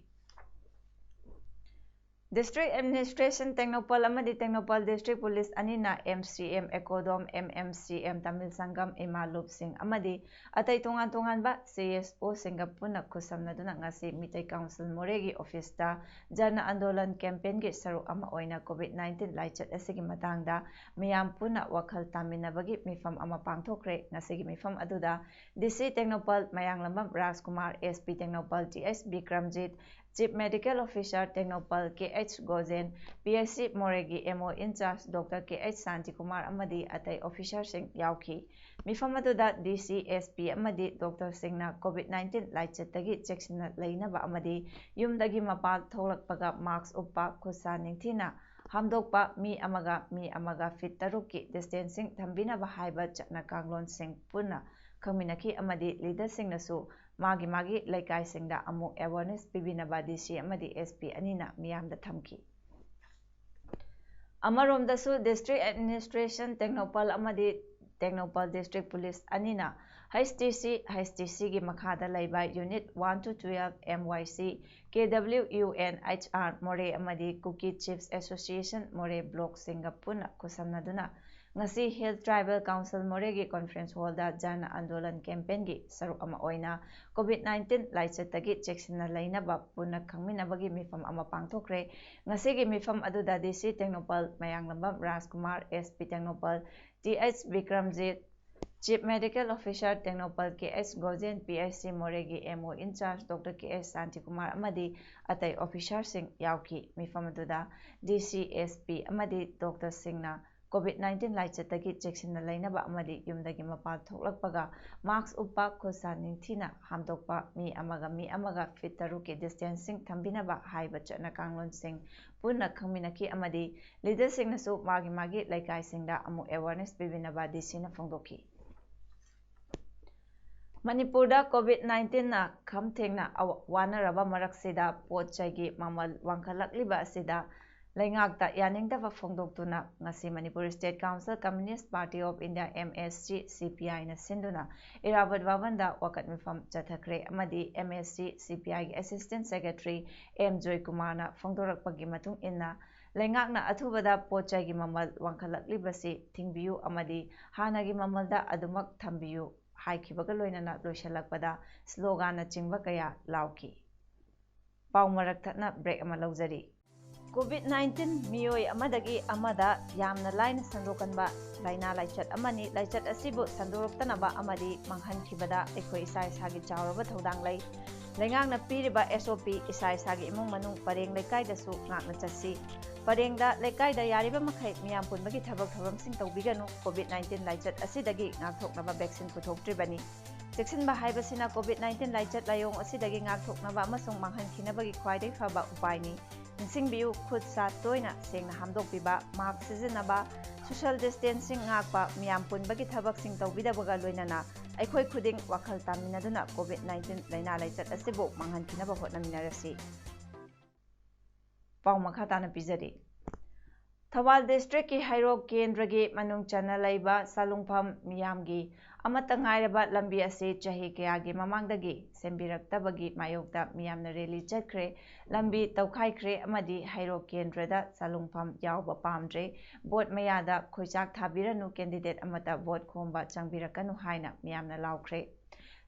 District Administration ꯇꯦꯡꯅꯧꯄꯜ ꯑꯃꯗꯤ ꯇꯦꯡꯅꯧꯄꯜ District Police ꯑꯅꯤꯅ M C M Eco Dome, M M C M Tamil Sangam, ꯏꯃꯥ ꯂꯨꯞꯁꯤꯡ ꯑꯃꯗꯤ ꯑꯇꯩ ꯇꯣꯉꯥꯟ ꯇꯣꯉꯥꯟꯕ C S O ꯁꯤꯡꯒ ꯄꯨꯟꯅ ꯈꯨꯠꯁꯝꯅꯗꯨꯅ ꯉꯁꯤ ꯃꯤꯇꯩ Council ꯃꯣꯔꯦꯒꯤ office ꯇ Jan Andolan campaign ꯒꯤ ꯁꯔꯨꯛ ꯑꯃ ꯑꯣꯏꯅ COVID nineteen ꯂꯥꯏꯆꯠ ꯑꯁꯤꯒꯤ ꯃꯇꯥꯡꯗ ꯃꯤꯌꯥꯝ ꯄꯨꯟꯅ ꯋꯥꯈꯜ ꯇꯥꯃꯤꯟꯅꯕꯒꯤ ꯃꯤꯐꯝ ꯑꯃ ꯄꯥꯡꯊꯣꯛꯈ꯭ꯔꯦ꯫ ꯉꯁꯤꯒꯤ ꯃꯤꯐꯝ ꯑꯗꯨꯗ D C ꯇꯦꯡꯅꯧꯄꯜ ꯃꯌꯥꯡꯂꯝꯕꯝ ꯔꯥꯖꯀꯨꯃꯥꯔ, S P Tengnoupal T H Bikramjit, Chief Medical Officer Tengnoupal K H ꯒꯣꯖꯦꯟ, P H C ꯃꯣꯔꯦꯒꯤ M O in charge Doctor K H Shantikumar ꯑꯃꯗꯤ ꯑꯇꯩ officer ꯁꯤꯡ ꯌꯥꯎꯈꯤ꯫ ꯃꯤꯐꯝ ꯑꯗꯨꯗ D C, S P ꯑꯃꯗꯤ doctor ꯁꯤꯡꯅ COVID nineteen ꯂꯥꯏꯆꯠꯇꯒꯤ ꯆꯦꯛꯁꯤꯟꯅ ꯂꯩꯅꯕ ꯑꯃꯗꯤ ꯌꯨꯝꯗꯒꯤ ꯃꯄꯥꯟ ꯊꯣꯛꯂꯛꯄꯒ mask ꯎꯞꯄ, ꯈꯨꯠ ꯁꯥ ꯅꯤꯡꯊꯤꯅ ꯍꯥꯝꯗꯣꯛꯄ, ꯃꯤ ꯑꯃꯒ ꯃꯤ ꯑꯃꯒ feet ꯇꯔꯨꯛꯀꯤ distancing ꯊꯝꯕꯤꯅꯕ ꯍꯥꯏꯕ ꯆꯠꯅ ꯀꯥꯡꯂꯣꯟꯁꯤꯡ ꯄꯨꯟꯅ ꯈꯪꯃꯤꯟꯅꯈꯤ ꯑꯃꯗꯤ leader ꯁꯤꯡꯅꯁꯨ ꯃꯥꯒꯤ ꯃꯥꯒꯤ ꯂꯩꯀꯥꯏꯁꯤꯡꯗ ꯑꯃꯨꯛ awareness ꯄꯤꯕꯤꯅꯕ D C ꯑꯃꯗꯤ S P ꯑꯅꯤꯅ ꯃꯤꯌꯥꯝꯗ ꯊꯝꯈꯤ꯫ ꯑꯃꯔꯣꯝꯗꯁꯨ District Administration ꯇꯦꯡꯅꯧꯄꯜ ꯑꯃꯗꯤ ꯇꯦꯡꯅꯧꯄꯜ District Police ꯑꯅꯤꯅ H T C, H T C ꯒꯤ ꯃꯈꯥꯗ ꯂꯩꯕ Unit one to twelve, M Y C, K W U N H R ꯃꯣꯔꯦ ꯑꯃꯗꯤ Kuki Chiefs Association ꯃꯣꯔꯦ block ꯁꯤꯡꯒ ꯄꯨꯟꯅ ꯈꯨꯠꯁꯝꯅꯗꯨꯅ ꯉꯁꯤ Hill Tribal Council ꯃꯣꯔꯦꯒꯤ conference hall ꯗ Jan Andolan campaign ꯒꯤ ꯁꯔꯨꯛ ꯑꯃ ꯑꯣꯏꯅ COVID nineteen ꯂꯥꯏꯆꯠꯇꯒꯤ ꯆꯦꯛꯁꯤꯟꯅ ꯂꯩꯅꯕ ꯄꯨꯟꯅ ꯈꯪꯃꯤꯟꯅꯕꯒꯤ ꯃꯤꯐꯝ ꯑꯃ ꯄꯥꯡꯊꯣꯛꯈ꯭ꯔꯦ꯫ ꯉꯁꯤꯒꯤ ꯃꯤꯐꯝ ꯑꯗꯨꯗ D C ꯇꯦꯡꯅꯧꯄꯜ ꯃꯌꯥꯡꯂꯝꯕꯝ ꯔꯥꯖꯀꯨꯃꯥꯔ, S P Tengnoupal T H Bikramjit, Chief Medical Officer Tengnoupal K H ꯒꯣꯖꯦꯟ, P H C ꯃꯣꯔꯦꯒꯤ M O in charge Doctor K H Shantikumar ꯑꯃꯗꯤ ꯑꯇꯩ officer ꯁꯤꯡ ꯌꯥꯎꯈꯤ꯫ ꯃꯤꯐꯝ ꯑꯗꯨꯗ D C, S P ꯑꯃꯗꯤ doctor ꯁꯤꯡꯅ COVID nineteen ꯂꯥꯏꯆꯠꯇꯒꯤ ꯆꯦꯛꯁꯤꯟꯅ ꯂꯩꯅꯕ ꯑꯃꯗꯤ ꯌꯨꯝꯗꯒꯤ ꯃꯄꯥꯟ ꯊꯣꯛꯂꯛꯄꯒ mask ꯎꯞꯄ, ꯈꯨꯠ ꯁꯥ ꯅꯤꯡꯊꯤꯅ ꯍꯥꯝꯗꯣꯛꯄ, ꯃꯤ ꯑꯃꯒ ꯃꯤ ꯑꯃꯒ feet ꯇꯔꯨꯛꯀꯤ distancing ꯊꯝꯕꯤꯅꯕ ꯍꯥꯏꯕ ꯆꯠꯅ ꯀꯥꯡꯂꯣꯟꯁꯤꯡ ꯄꯨꯟꯅ ꯈꯪꯃꯤꯟꯅꯈꯤ ꯑꯃꯗꯤ leader ꯁꯤꯡꯅꯁꯨ ꯃꯥꯒꯤ ꯃꯥꯒꯤ ꯂꯩꯀꯥꯏꯁꯤꯡꯗ ꯑꯃꯨꯛ awareness ꯄꯤꯕꯤꯅꯕ D C ꯅ ꯐꯣꯡꯗꯣꯛꯈꯤ꯫ ꯃꯅꯤꯄꯨꯔꯗ COVID nineteen ꯅ ꯈꯝ ꯊꯦꯡꯅ ꯑꯋ-, ꯋꯥꯅꯔꯕ ꯃꯔꯛꯁꯤꯗ ꯄꯣꯠ ꯆꯩꯒꯤ ꯃꯃꯜ ꯋꯥꯡꯈꯠꯂꯛꯂꯤꯕ ꯑꯁꯤꯗ ꯂꯩꯉꯥꯛꯇ ꯌꯥꯅꯤꯡꯗꯕ ꯐꯣꯡꯗꯣꯛꯇꯨꯅ ꯉꯁꯤ Manipur State Council Communist Party of India, M S C C P I ꯅ ꯁꯤꯟꯗꯨꯅ ꯏꯔꯥꯕꯠ ꯚꯕꯟꯗ ꯋꯥꯀꯠ ꯃꯤꯐꯝ ꯆꯠꯊꯈ꯭ꯔꯦ ꯑꯃꯗꯤ M S C C P I ꯒꯤ Assistant Secretary M ꯖꯣꯏꯀꯨꯃꯥꯔꯅ ꯐꯣꯡꯗꯣꯔꯛꯄꯒꯤ ꯃꯇꯨꯡ ꯏꯟꯅ ꯂꯩꯉꯥꯛꯅ ꯑꯊꯨꯕꯗ ꯄꯣꯠ ꯆꯩꯒꯤ ꯃꯃꯜ ꯋꯥꯡꯈꯠꯂꯛꯂꯤꯕꯁꯤ ꯊꯤꯡꯕꯤꯌꯨ ꯑꯃꯗꯤ ꯍꯥꯟꯅꯒꯤ ꯃꯃꯜꯗ ꯑꯗꯨꯃꯛ ꯊꯝꯕꯤꯌꯨ ꯍꯥꯏꯈꯤꯕꯒ ꯂꯣꯏꯅꯅ ꯂꯣꯏꯁꯤꯜꯂꯛꯄꯗ slogan ꯅꯆꯤꯡꯕ ꯀꯌꯥ ꯂꯥꯎꯈꯤ꯫ ꯄꯥꯎ ꯃꯔꯛ ꯊꯠꯅ break ꯑꯃ ꯂꯧꯖꯔꯤ꯫ COVID nineteen ꯃꯤꯑꯣꯏ ꯑꯃꯗꯒꯤ ꯑꯃꯗ ꯌꯥꯝꯅ ꯂꯥꯏꯅ ꯁꯟꯗꯣꯛꯀꯟꯕ ꯂꯥꯏꯅꯥ ꯂꯥꯏꯆꯠ ꯑꯃꯅꯤ꯫ ꯂꯥꯏꯆꯠ ꯑꯁꯤꯕꯨ ꯁꯟꯗꯣꯔꯛꯇꯅꯕ ꯑꯃꯗꯤ ꯃꯥꯡꯍꯟꯈꯤꯕꯗ ꯑꯩꯈꯣꯏ ꯏꯁꯥ ꯏꯁꯥꯒꯤ ꯆꯥꯎꯔꯕ ꯊꯧꯗꯥꯡ ꯂꯩ꯫ ꯂꯩꯉꯥꯛꯅ ꯄꯤꯔꯤꯕ S O P ꯏꯁꯥ ꯏꯁꯥꯒꯤ ꯏꯃꯨꯡ ꯃꯅꯨꯡ ꯄꯔꯦꯡ ꯂꯩꯀꯥꯏꯗꯁꯨ ꯉꯥꯛꯅ ꯆꯠꯁꯤ꯫ ꯄꯔꯦꯡꯗ ꯂꯩꯀꯥꯏꯗ ꯌꯥꯔꯤꯕ ꯃꯈꯩ ꯃꯤꯌꯥꯝ ꯄꯨꯟꯕꯒꯤ ꯊꯕꯛ ꯊꯧꯔꯝꯁꯤꯡ ꯇꯧꯕꯤꯒꯅꯨ꯫ COVID nineteen ꯂꯥꯏꯆꯠ ꯑꯁꯤꯗꯒꯤ ꯉꯥꯛꯊꯣꯛꯅꯕ vaccine ꯄꯨꯊꯣꯛꯇ꯭ꯔꯤꯕꯅꯤ꯫ ꯆꯦꯛꯁꯤꯟꯕ ꯍꯥꯏꯕꯁꯤꯅ COVID nineteen ꯂꯥꯏꯆꯠ ꯂꯥꯏꯑꯣꯡ ꯑꯁꯤꯗꯒꯤ ꯉꯥꯛꯊꯣꯛꯅꯕ ꯑꯃꯁꯨꯡ ꯃꯥꯡꯍꯟꯈꯤꯅꯕꯒꯤ ꯈ꯭ꯋꯥꯏꯗꯒꯤ ꯐꯕ ꯎꯄꯥꯏꯅꯤ꯫ ꯅꯤꯡꯁꯤꯡꯕꯤꯌꯨ, ꯈꯨꯠ ꯁꯥ ꯇꯣꯏꯅ ꯁꯦꯡꯅ ꯍꯥꯝꯗꯣꯛꯄꯤꯕ, mask ꯁꯤꯖꯤꯟꯅꯕ, social distancing ꯉꯥꯛꯄ, ꯃꯤꯌꯥꯝ ꯄꯨꯟꯕꯒꯤ ꯊꯕꯛꯁꯤꯡ ꯇꯧꯕꯤꯗꯕꯒ ꯂꯣꯏꯅꯅ ꯑꯩꯈꯣꯏ ꯈꯨꯗꯤꯡ ꯋꯥꯈꯜ ꯇꯥꯃꯤꯟꯅꯗꯨꯅ COVID nineteen ꯂꯥꯏꯅꯥ ꯂꯥꯏꯆꯠ ꯑꯁꯤꯕꯨ ꯃꯥꯡꯍꯟꯈꯤꯅꯕ ꯍꯣꯠꯅꯃꯤꯟꯅꯔꯁꯤ꯫ ꯄꯥꯎ ꯃꯈꯥ ꯇꯥꯅ ꯄꯤꯖꯔꯤ꯫ ꯊꯧꯕꯥꯜ district ꯀꯤ ꯍꯩꯔꯣꯛ ꯀꯦꯟꯗ꯭ꯔꯒꯤ ꯃꯅꯨꯡ ꯆꯟꯅ ꯂꯩꯕ ꯆꯥꯂꯨꯡꯐꯝ ꯃꯤꯌꯥꯝꯒꯤ ꯑꯃꯠꯇ ꯉꯥꯏꯔꯕ ꯂꯝꯕꯤ ꯑꯁꯤ ꯆꯍꯤ ꯀꯌꯥꯒꯤ ꯃꯃꯥꯡꯗꯒꯤ ꯁꯦꯝꯕꯤꯔꯛꯇꯕꯒꯤ ꯃꯥꯌꯣꯛꯇ ꯃꯤꯌꯥꯝꯅ rally ꯆꯠꯈ꯭ꯔꯦ, ꯂꯝꯕꯤ ꯇꯧꯈꯥꯏꯈ꯭ꯔꯦ ꯑꯃꯗꯤ ꯍꯩꯔꯣꯛ ꯀꯦꯟꯗ꯭ꯔꯗ ꯆꯥꯂꯨꯡꯐꯝ ꯌꯥꯎꯕ ꯄꯥꯝꯗ꯭ꯔꯦ, vote ꯃꯌꯥꯗ ꯈꯣꯏꯆꯥꯛ ꯊꯥꯕꯤꯔꯅꯨ, candidate ꯑꯃꯠꯇ vote ꯈꯣꯝꯕ ꯆꯪꯕꯤꯔꯛꯀꯅꯨ ꯍꯥꯏꯅ ꯃꯤꯌꯥꯝꯅ ꯂꯥꯎꯈ꯭ꯔꯦ꯫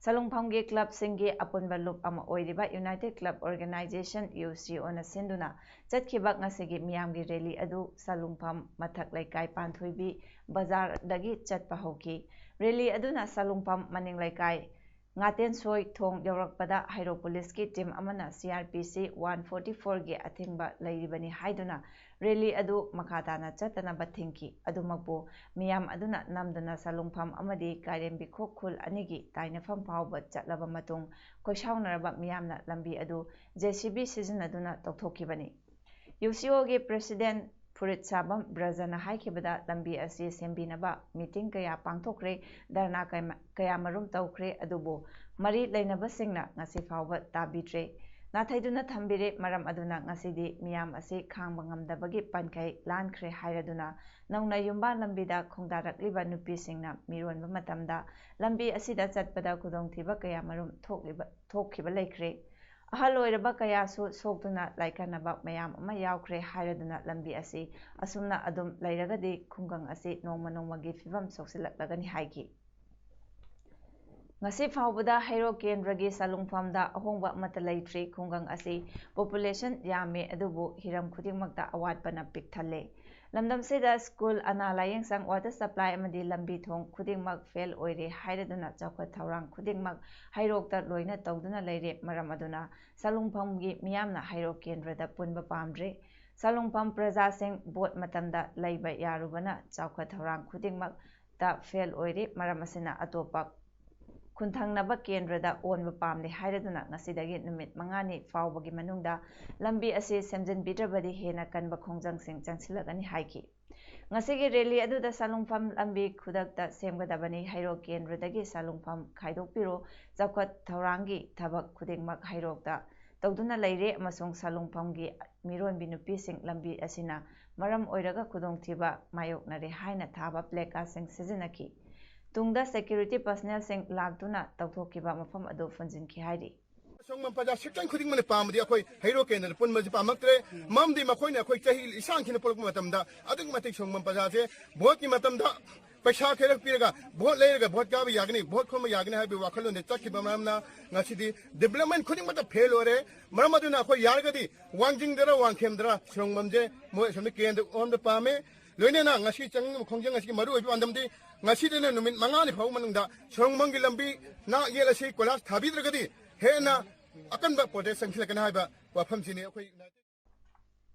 ꯆꯥꯂꯨꯡꯐꯝꯒꯤ club ꯁꯤꯡꯒꯤ ꯑꯄꯨꯟꯕ ꯂꯨꯞ ꯑꯃ ꯑꯣꯏꯔꯤꯕ United Club Organisation, U C O ꯅ ꯁꯤꯟꯗꯨꯅ ꯆꯠꯈꯤꯕ ꯉꯁꯤꯒꯤ ꯃꯤꯌꯥꯝꯒꯤ rally ꯑꯗꯨ ꯆꯥꯂꯨꯡꯐꯝ ꯃꯊꯛ ꯂꯩꯀꯥꯏ ꯄꯥꯟꯊꯣꯏꯕꯤ ꯕꯖꯥꯔꯗꯒꯤ ꯆꯠꯄ ꯍꯧꯈꯤ꯫ Rally ꯑꯗꯨꯅ ꯆꯥꯂꯨꯡꯐꯝ ꯃꯅꯤꯡ ꯂꯩꯀꯥꯏ ꯉꯥꯇꯦꯟꯁꯣꯏ ꯊꯣꯡ ꯌꯧꯔꯛꯄꯗ ꯍꯩꯔꯣꯛ police ꯀꯤ team ꯑꯃꯅ C R P C one forty four ꯒꯤ ꯑꯊꯤꯡꯕ ꯂꯩꯔꯤꯕꯅꯤ ꯍꯥꯏꯗꯨꯅ rally ꯑꯗꯨ ꯃꯈꯥ ꯇꯥꯅ ꯆꯠꯇꯅꯕ ꯊꯤꯡꯈꯤ꯫ ꯑꯗꯨꯃꯛꯄꯨ ꯃꯤꯌꯥꯝ ꯑꯗꯨꯅ ꯅꯝꯗꯨꯅ ꯆꯥꯂꯨꯡꯐꯝ ꯑꯃꯗꯤ ꯀꯥꯏꯔꯦꯝꯕꯤꯈꯣꯛ ꯈꯨꯜ ꯑꯅꯤꯒꯤ ꯇꯥꯏꯅꯐꯝ ꯐꯥꯎꯕ ꯆꯠꯂꯕ ꯃꯇꯨꯡ ꯈꯣꯏꯁꯥꯎꯅꯔꯕ ꯃꯤꯌꯥꯝꯅ ꯂꯝꯕꯤ ꯑꯗꯨ J C B ꯁꯤꯖꯤꯟꯅꯗꯨꯅ ꯇꯧꯊꯣꯛꯈꯤꯕꯅꯤ꯫ U C O ꯒꯤ president ꯐꯨꯔꯤꯠ ꯁꯥꯕꯝ ꯕ꯭ꯔꯖꯅ ꯍꯥꯏꯈꯤꯕꯗ, ꯂꯝꯕꯤ ꯑꯁꯤ ꯁꯦꯝꯕꯤꯅꯕ meeting ꯀꯌꯥ ꯄꯥꯡꯊꯣꯛꯈ꯭ꯔꯦ, ꯙꯔꯅꯥ ꯀꯌꯥ-, ꯀꯌꯥꯃꯔꯨꯝ ꯇꯧꯈ꯭ꯔꯦ, ꯑꯗꯨꯕꯨ ꯃꯔꯤ ꯂꯩꯅꯕꯁꯤꯡꯅ ꯉꯁꯤ ꯐꯥꯎꯕ ꯇꯥꯕꯤꯗ꯭ꯔꯦ꯫ ꯅꯥꯊꯩꯗꯨꯅ ꯊꯝꯕꯤꯔꯦ꯫ ꯃꯔꯝ ꯑꯗꯨꯅ ꯉꯁꯤꯗꯤ ꯃꯤꯌꯥꯝ ꯑꯁꯤ ꯈꯥꯡꯕ ꯉꯝꯗꯕꯒꯤ ꯄꯟꯈꯩ ꯂꯥꯟꯈ꯭ꯔꯦ ꯍꯥꯏꯔꯗꯨꯅ ꯅꯧꯅ ꯌꯨꯝꯕꯥꯟ ꯂꯝꯕꯤꯗ ꯈꯣꯡꯗꯥꯔꯛꯂꯤꯕ ꯅꯨꯄꯤꯁꯤꯡꯅ ꯃꯤꯔꯣꯟꯕ ꯃꯇꯝꯗ ꯂꯝꯕꯤ ꯑꯁꯤꯗ ꯆꯠꯄꯗ ꯈꯨꯗꯣꯡꯊꯤꯕ ꯀꯌꯥ ꯃꯔꯨꯝ ꯊꯣꯛꯂꯤꯕ, ꯊꯣꯛꯈꯤꯕ ꯂꯩꯈ꯭ꯔꯦ꯫ ꯑꯍꯜ ꯑꯣꯏꯔꯕ ꯀꯌꯥꯁꯨ ꯁꯣꯛꯇꯨꯅ ꯂꯥꯏꯀꯠꯅꯕ ꯃꯌꯥꯝ ꯑꯃ ꯌꯥꯎꯈ꯭ꯔꯦ ꯍꯥꯏꯔꯗꯨꯅ ꯂꯝꯕꯤ ꯑꯁꯤ ꯑꯁꯨꯝꯅ ꯑꯗꯨꯝ ꯂꯩꯔꯒꯗꯤ ꯈꯨꯡꯒꯪ ꯑꯁꯤ ꯅꯣꯡꯃ ꯅꯣꯡꯃꯒꯤ ꯐꯤꯕꯝ ꯁꯣꯛꯆꯤꯜꯂꯛꯂꯒꯅꯤ ꯍꯥꯏꯈꯤ꯫ ꯉꯁꯤ ꯐꯥꯎꯕꯗ ꯍꯩꯔꯣꯛ ꯀꯦꯟꯗ꯭ꯔꯒꯤ ꯆꯥꯂꯨꯡꯐꯝꯗ ꯑꯍꯣꯡꯕ ꯑꯃꯠꯇ ꯂꯩꯇ꯭ꯔꯤ꯫ ꯈꯨꯡꯒꯪ ꯑꯁꯤ population ꯌꯥꯝꯃꯤ, ꯑꯗꯨꯕꯨ ꯍꯤꯔꯝ ꯈꯨꯗꯤꯡꯃꯛꯇ ꯑꯋꯥꯠꯄꯅ ꯄꯤꯛ ꯊꯜꯂꯦ꯫ ꯂꯝꯗꯝꯁꯤꯗ ꯁ꯭ꯀꯨꯜ, ꯑꯅꯥ ꯂꯥꯌꯦꯡꯁꯪ, water supply ꯑꯃꯗꯤ ꯂꯝꯕꯤ ꯊꯣꯡ ꯈꯨꯗꯤꯡꯃꯛ fail ꯑꯣꯏꯔꯦ ꯍꯥꯏꯔꯗꯨꯅ ꯆꯥꯎꯈꯠ ꯊꯧꯔꯥꯡ ꯈꯨꯗꯤꯡꯃꯛ ꯍꯩꯔꯣꯛꯇ ꯂꯣꯏꯅ ꯇꯧꯗꯨꯅ ꯂꯩꯔꯦ꯫ ꯃꯔꯝ ꯑꯗꯨꯅ ꯆꯥꯂꯨꯡꯐꯝꯒꯤ ꯃꯤꯌꯥꯝꯅ ꯍꯩꯔꯣꯛ ꯀꯦꯟꯗ꯭ꯔꯗ ꯄꯨꯟꯕ ꯄꯥꯝꯗ꯭ꯔꯦ꯫ ꯆꯥꯂꯨꯡꯐꯝ ꯄ꯭ꯔꯖꯥꯁꯤꯡ vote ꯃꯇꯝꯗ ꯂꯩꯕ ꯌꯥꯔꯨꯕꯅ ꯆꯥꯎꯈꯠ ꯊꯧꯔꯥꯡ ꯈꯨꯗꯤꯡꯃꯛꯇ fail ꯑꯣꯏꯔꯤ꯫ ꯃꯔꯝ ꯑꯁꯤꯅ ꯑꯇꯣꯞꯄ ꯈꯨꯟꯊꯪꯅꯕ ꯀꯦꯟꯗ꯭ꯔꯗ ꯑꯣꯟꯕ ꯄꯥꯝꯂꯦ ꯍꯥꯏꯔꯗꯨꯅ ꯉꯁꯤꯗꯒꯤ ꯅꯨꯃꯤꯠ ꯃꯉꯥꯅꯤ ꯐꯥꯎꯕꯒꯤ ꯃꯅꯨꯡꯗ ꯂꯝꯕꯤ ꯑꯁꯤ ꯁꯦꯝꯖꯤꯟꯕꯤꯗ꯭ꯔꯕꯗꯤ ꯍꯦꯟꯅ ꯀꯟꯕ ꯈꯣꯡꯖꯪꯁꯤꯡ ꯆꯪꯁꯤꯜꯂꯒꯅꯤ ꯍꯥꯏꯈꯤ꯫ ꯉꯁꯤꯒꯤ rally ꯑꯗꯨꯗ ꯆꯥꯂꯨꯡꯐꯝ ꯂꯝꯕꯤ ꯈꯨꯗꯛꯇ ꯁꯦꯝꯒꯗꯕꯅꯤ, ꯍꯩꯔꯣꯛ ꯀꯦꯟꯗ꯭ꯔꯗꯒꯤ ꯆꯥꯂꯨꯡꯐꯝ ꯈꯥꯏꯗꯣꯛꯄꯤꯔꯣ, ꯆꯥꯎꯈꯠ ꯊꯧꯔꯥꯡꯒꯤ ꯊꯕꯛ ꯈꯨꯗꯤꯡꯃꯛ ꯍꯩꯔꯣꯛꯇ ꯇꯧꯗꯨꯅ ꯂꯩꯔꯦ ꯑꯃꯁꯨꯡ ꯆꯥꯂꯨꯡꯐꯝꯒꯤ ꯃꯤꯔꯣꯟꯕꯤ ꯅꯨꯄꯤꯁꯤꯡ ꯂꯝꯕꯤ ꯑꯁꯤꯅ ꯃꯔꯝ ꯑꯣꯏꯔꯒ ꯈꯨꯗꯣꯡꯊꯤꯕ ꯃꯥꯌꯣꯛꯅꯔꯦ ꯍꯥꯏꯅ ꯊꯥꯕ placardꯁꯤꯡ ꯁꯤꯖꯤꯟꯅꯈꯤ꯫ ꯇꯨꯡꯗ security personnelꯁꯤꯡ ꯂꯥꯛꯇꯨꯅ ꯇꯧꯊꯣꯛꯈꯤꯕ ꯃꯐꯝ ꯑꯗꯨ ꯐꯨꯟꯖꯤꯟꯈꯤ ꯍꯥꯏꯔꯤ꯫ ꯁꯣꯡꯕꯝ ꯄ꯭ꯔꯖꯥ section ꯈꯨꯗꯤꯡꯃꯛꯅ ꯄꯥꯝꯕꯗꯤ ꯑꯩꯈꯣꯏ ꯍꯩꯔꯣꯛ ꯀꯦꯟꯗ꯭ꯔꯗ ꯄꯨꯟꯕꯁꯤ ꯄꯥꯝꯃꯛꯇ꯭ꯔꯦ꯫ ꯃꯔꯝꯗꯤ ꯃꯈꯣꯏꯅ ꯑꯩꯈꯣꯏ ꯆꯍꯤ ꯂꯤꯁꯥꯡ ꯊꯤꯅ ꯄꯨꯔꯛꯄ ꯃꯇꯝꯗ ꯑꯗꯨꯛꯀꯤ ꯃꯇꯤꯛ ꯁꯣꯡꯕꯝ ꯄ꯭ꯔꯖꯥꯁꯦ voteꯀꯤ ꯃꯇꯝꯗ ꯄꯩꯁꯥ ꯈꯔ ꯄꯤꯔꯒ vote ꯂꯩꯔꯒ vote ꯀꯥꯕ ꯌꯥꯒꯅꯤ, vote ꯈꯣꯝꯕ ꯌꯥꯒꯅꯤ ꯍꯥꯏꯕꯒꯤ ꯋꯥꯈꯜꯂꯣꯟꯗ ꯆꯠꯈꯤꯕ ꯃꯔꯝꯅ ꯉꯁꯤꯗꯤ development ꯈꯨꯗꯤꯡꯃꯛꯇ fail ꯑꯣꯏꯔꯦ꯫ ꯃꯔꯝ ꯑꯗꯨꯅ ꯑꯩꯈꯣꯏ ꯌꯥꯔꯒꯗꯤ ꯋꯥꯡꯖꯤꯡꯗꯔ ꯋꯥꯡꯈꯦꯝꯗꯔ ꯁꯣꯡꯕꯝꯁꯦ ꯃꯣꯏ ꯑꯁꯣꯝꯗ ꯀꯦꯟꯗ꯭ꯔ ꯑꯣꯟꯕ ꯄꯥꯝꯃꯦ꯫ ꯂꯣꯏꯅꯅ ꯉꯁꯤ ꯆꯪꯉꯤꯕ ꯈꯣꯡꯖꯪ ꯑꯁꯤꯒꯤ ꯃꯔꯨꯑꯣꯏꯕ ꯄꯥꯟꯗꯝꯗꯤ ꯉꯁꯤꯗꯩꯅ ꯅꯨꯃꯤꯠ ꯃꯉꯥꯅꯤ ꯐꯥꯎꯕ ꯃꯅꯨꯡꯗ ꯁꯣꯡꯕꯝꯒꯤ ꯂꯝꯕꯤ ꯅꯥꯛ ꯌꯦꯠ ꯑꯁꯤ ꯀꯣꯏꯂꯥꯁ ꯊꯥꯕꯤꯗ꯭ꯔꯒꯗꯤ ꯍꯦꯟꯅ ꯑꯀꯟꯕ protest ꯆꯪꯁꯤꯜꯂꯛꯀꯅꯤ ꯍꯥꯏꯕ ꯋꯥꯐꯝꯁꯤꯅꯤ ꯑꯩꯈꯣꯏ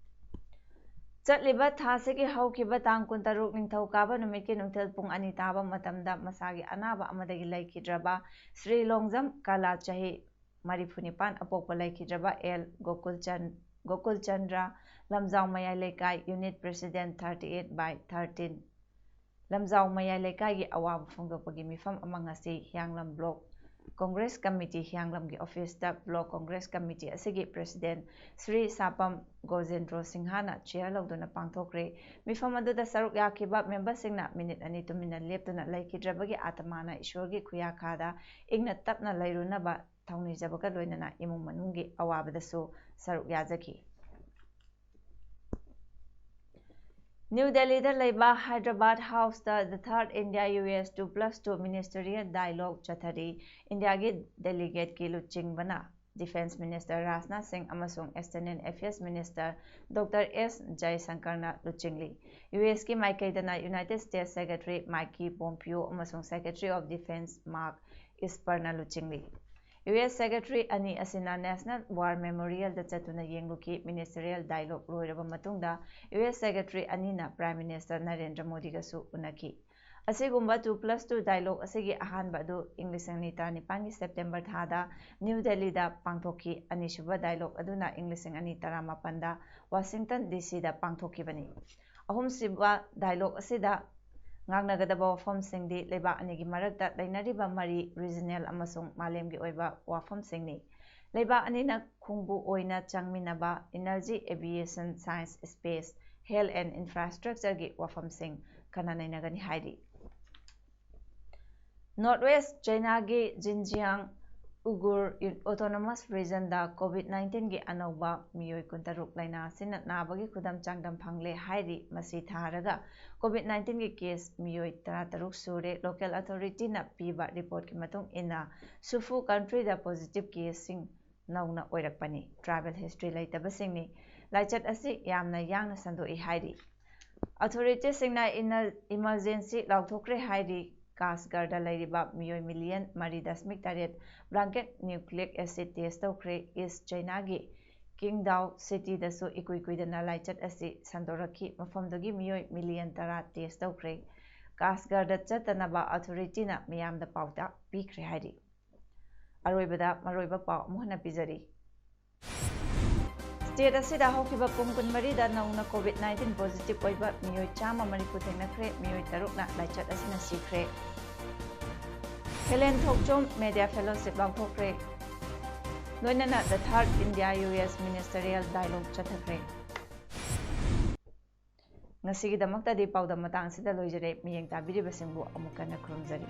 ꯆꯠꯂꯤꯕ ꯊꯥꯁꯤꯒꯤ ꯍꯧꯈꯤꯕ ꯇꯥꯡ ꯀꯨꯟꯇꯔꯨꯛ ꯅꯤꯡꯊꯧꯀꯥꯕ ꯅꯨꯃꯤꯠꯀꯤ ꯅꯨꯡꯊꯤꯜ ꯄꯨꯡ ꯑꯅꯤ ꯇꯥꯕ ꯃꯇꯝꯗ ꯃꯁꯥꯒꯤ ꯑꯅꯥꯕ ꯑꯃꯗꯒꯤ ꯂꯩꯈꯤꯗ꯭ꯔꯕ ꯁ꯭ꯔꯤ ꯂꯣꯡꯖꯝ ꯀꯂꯥ, ꯆꯍꯤ ꯃꯔꯤꯐꯨ ꯅꯤꯄꯥꯟ, ꯑꯄꯣꯛꯄ ꯂꯩꯈꯤꯗ꯭ꯔꯕ ꯑꯦꯜ ꯒꯣꯀꯨꯜꯆꯟ-, ꯒꯣꯀꯨꯜꯆꯟꯗ꯭ꯔ, ꯂꯝꯖꯥꯎ ꯃꯌꯥꯏ ꯂꯩꯀꯥꯏ unit president thirty eight by thirteen, ꯂꯝꯖꯥꯎ ꯃꯌꯥꯏ ꯂꯩꯀꯥꯏꯒꯤ ꯑꯋꯥꯕ ꯐꯣꯡꯗꯣꯛꯄꯒꯤ ꯃꯤꯐꯝ ꯑꯃ ꯉꯁꯤ ꯍꯤꯌꯥꯡꯂꯝ block Congress Committee ꯍꯤꯌꯥꯡꯂꯝꯒꯤ office ꯇ Block Congress Committee ꯑꯁꯤꯒꯤ President ꯁ꯭ꯔꯤ ꯁꯥꯄꯝ ꯒꯣꯖꯦꯟꯗ꯭ꯔꯣ ꯁꯤꯡꯍꯅ chair ꯂꯧꯗꯨꯅ ꯄꯥꯡꯊꯣꯛꯈ꯭ꯔꯦ꯫ ꯃꯤꯐꯝ ꯑꯗꯨꯗ ꯁꯔꯨꯛ ꯌꯥꯈꯤꯕ member ꯁꯤꯡꯅ minute ꯑꯅꯤ ꯇꯨꯃꯤꯟꯅ ꯂꯦꯞꯇꯨꯅ ꯂꯩꯈꯤꯗ꯭ꯔꯕꯒꯤ ꯑꯥꯇꯃꯥꯅ ꯏꯁꯣꯔꯒꯤ ꯈꯨꯌꯥꯈꯥꯗ ꯏꯪꯅ ꯇꯞꯅ ꯂꯩꯔꯨꯅꯕ ꯊꯧꯅꯤꯖꯕꯒ ꯂꯣꯏꯅꯅ ꯏꯃꯨꯡ ꯃꯅꯨꯡꯒꯤ ꯑꯋꯥꯕꯗꯁꯨ ꯁꯔꯨꯛ ꯌꯥꯖꯈꯤ꯫ ꯅ꯭ꯌꯨ ꯗꯦꯜꯂꯤꯗ ꯂꯩꯕ Hyderabad House ꯇ The Third India U S two plus two Ministerial Dialogue ꯆꯠꯊꯔꯤ꯫ ꯏꯟꯗꯤꯌꯥꯒꯤ delegate ꯀꯤ ꯂꯨꯆꯤꯡꯕꯅ Defence Minister ꯔꯥꯖꯅꯥꯊ ꯁꯤꯡ ꯑꯃꯁꯨꯡ External Affairs Minister ꯗꯣꯛꯇꯔ ꯑꯦꯁ ꯖꯌꯁꯪꯀꯔꯅ ꯂꯨꯆꯤꯡꯂꯤ꯫ ꯌꯨ ꯑꯦꯁ ꯀꯤ ꯃꯥꯏꯀꯩꯗꯅ United States Secretary ꯃꯥꯏꯀꯤ ꯄꯣꯝꯄꯤꯌꯣ ꯑꯃꯁꯨꯡ Secretary of Defence ꯃꯥꯔꯛ ꯏꯁꯄꯔꯅ ꯂꯨꯆꯤꯡꯂꯤ꯫ ꯌꯨ ꯑꯦꯁ Secretary ꯑꯅꯤ ꯑꯁꯤꯅ National War Memorial ꯗ ꯆꯠꯇꯨꯅ ꯌꯦꯡꯂꯨꯈꯤ꯫ Ministerial Dialogue ꯂꯣꯏꯔꯕ ꯃꯇꯨꯡꯗ ꯌꯨ ꯑꯦꯁ Secretary ꯑꯅꯤꯅ Prime Minister ꯅꯔꯦꯟꯗ꯭ꯔ ꯃꯣꯗꯤꯒꯁꯨ ꯎꯅꯈꯤ꯫ ꯑꯁꯤꯒꯨꯝꯕ two plus two dialogue ꯑꯁꯤꯒꯤ ꯑꯍꯥꯟꯕ ꯑꯗꯨ ꯏꯪ ꯂꯤꯁꯤꯡ ꯑꯅꯤ ꯇꯔꯥꯅꯤꯄꯥꯟꯒꯤ September ꯊꯥꯗ ꯅ꯭ꯌꯨ ꯗꯦꯜꯂꯤꯗ ꯄꯥꯡꯊꯣꯛꯈꯤ꯫ ꯑꯅꯤꯁꯨꯕ dialogue ꯑꯗꯨꯅ ꯏꯪ ꯂꯤꯁꯤꯡ ꯑꯅꯤ ꯇꯔꯥꯃꯥꯄꯟꯗ Washington D C ꯗ ꯄꯥꯡꯊꯣꯛꯈꯤꯕꯅꯤ꯫ ꯑꯍꯨꯝꯁꯨꯕ dialogue ꯑꯁꯤꯗ ꯉꯥꯡꯅꯒꯗꯕ ꯋꯥꯐꯝꯁꯤꯡꯗꯤ ꯂꯩꯕꯥꯛ ꯑꯅꯤꯒꯤ ꯃꯔꯛꯇ ꯂꯩꯅꯔꯤꯕ ꯃꯔꯤ, regional ꯑꯃꯁꯨꯡ ꯃꯥꯂꯦꯝꯒꯤ ꯑꯣꯏꯕ ꯋꯥꯐꯝꯁꯤꯡꯅꯤ꯫ ꯂꯩꯕꯥꯛ ꯑꯅꯤꯅ ꯈꯣꯡꯕꯨ ꯑꯣꯏꯅ ꯆꯪꯃꯤꯟꯅꯕ energy, aviation, science, space, health and infrastructure ꯒꯤ ꯋꯥꯐꯝꯁꯤꯡ ꯈꯟꯅ ꯅꯩꯅꯒꯅꯤ ꯍꯥꯏꯔꯤ꯫ North West China ꯒꯤ Xinjiang Uyghur Autonomous Region ꯗ COVID nineteen ꯒꯤ ꯑꯅꯧꯕ ꯃꯤꯑꯣꯏ ꯀꯨꯟꯇꯔꯨꯛ ꯂꯥꯏꯅꯥ ꯑꯁꯤꯅ ꯅꯥꯕꯒꯤ ꯈꯨꯗꯝ ꯆꯥꯡꯗꯝ ꯐꯪꯂꯦ ꯍꯥꯏꯔꯤ꯫ ꯃꯁꯤ ꯊꯥꯔꯒ COVID nineteen ꯒꯤ case ꯃꯤꯑꯣꯏ ꯇꯔꯥꯇꯔꯨꯛ ꯁꯨꯔꯦ꯫ Local authority ꯅ ꯄꯤꯕ report ꯀꯤ ꯃꯇꯨꯡ ꯏꯟꯅ, ꯁꯨꯐꯨ country ꯗ positive case ꯁꯤꯡ ꯅꯧꯅ ꯑꯣꯏꯔꯛꯄꯅꯤ꯫ Travel history ꯂꯩꯇꯕꯁꯤꯡꯅꯤ꯫ ꯂꯥꯏꯆꯠ ꯑꯁꯤ ꯌꯥꯝꯅ ꯌꯥꯡꯅ ꯁꯟꯗꯣꯛꯏ ꯍꯥꯏꯔꯤ꯫ Authority ꯁꯤꯡꯅ ꯏꯅ-, emergency ꯂꯥꯎꯊꯣꯛꯈ꯭ꯔꯦ ꯍꯥꯏꯔꯤ꯫ ꯀꯥꯁꯒꯔꯗ ꯂꯩꯔꯤꯕ ꯃꯤꯑꯣꯏ million ꯃꯔꯤ ꯗꯁꯃꯤꯛ ꯇꯔꯦꯠ blanket nucleic acid test ꯇꯧꯈ꯭ꯔꯦ꯫ East China ꯒꯤ Qingdao city ꯗꯁꯨ ꯏꯀꯨꯏ ꯀꯨꯏꯗꯅ ꯂꯥꯏꯆꯠ ꯑꯁꯤ ꯁꯟꯗꯣꯔꯛꯈꯤ꯫ ꯃꯐꯝꯗꯨꯒꯤ ꯃꯤꯑꯣꯏ million ꯇꯔꯥ test ꯇꯧꯈ꯭ꯔꯦ꯫ ꯀꯥꯁꯒꯔꯗ ꯆꯠꯇꯅꯕ authority ꯅ ꯃꯤꯌꯥꯝꯗ ꯄꯥꯎꯇꯥꯛ ꯄꯤꯈ꯭ꯔꯦ ꯍꯥꯏꯔꯤ꯫ ꯑꯔꯣꯏꯕꯗ ꯃꯔꯨꯑꯣꯏꯕ ꯄꯥꯎ ꯑꯃꯨꯛ ꯍꯟꯅ ꯄꯤꯖꯔꯤ꯫ State ꯑꯁꯤꯗ ꯍꯧꯈꯤꯕ ꯄꯨꯡ ꯀꯨꯟꯃꯔꯤꯗ ꯅꯧꯅ COVID nineteen positive ꯑꯣꯏꯕ ꯃꯤꯑꯣꯏ ꯆꯥꯝꯃ ꯃꯔꯤꯐꯨ ꯊꯦꯡꯅꯈ꯭ꯔꯦ꯫ ꯃꯤꯑꯣꯏ ꯇꯔꯨꯛꯅ ꯂꯥꯏꯆꯠ ꯑꯁꯤꯅ ꯁꯤꯈ꯭ꯔꯦ꯫ ꯍꯦꯂꯦꯟ ꯊꯣꯛꯆꯣꯝ Media Fellowship ꯂꯥꯎꯊꯣꯛꯈ꯭ꯔꯦ꯫ ꯂꯣꯏꯅꯅ The Third India U S Ministerial Dialogue ꯆꯠꯊꯈ꯭ꯔꯦ꯫ ꯉꯁꯤꯒꯤꯗꯃꯛꯇꯗꯤ ꯄꯥꯎꯗꯝ ꯃꯇꯥꯡꯁꯤꯗ ꯂꯣꯏꯖꯔꯦ꯫ ꯃꯤꯠꯌꯦꯡ ꯇꯥꯕꯤꯔꯤꯕꯁꯤꯡꯕꯨ ꯑꯃꯨꯛ ꯍꯟꯅ ꯈꯨꯔꯨꯝꯖꯔꯤ꯫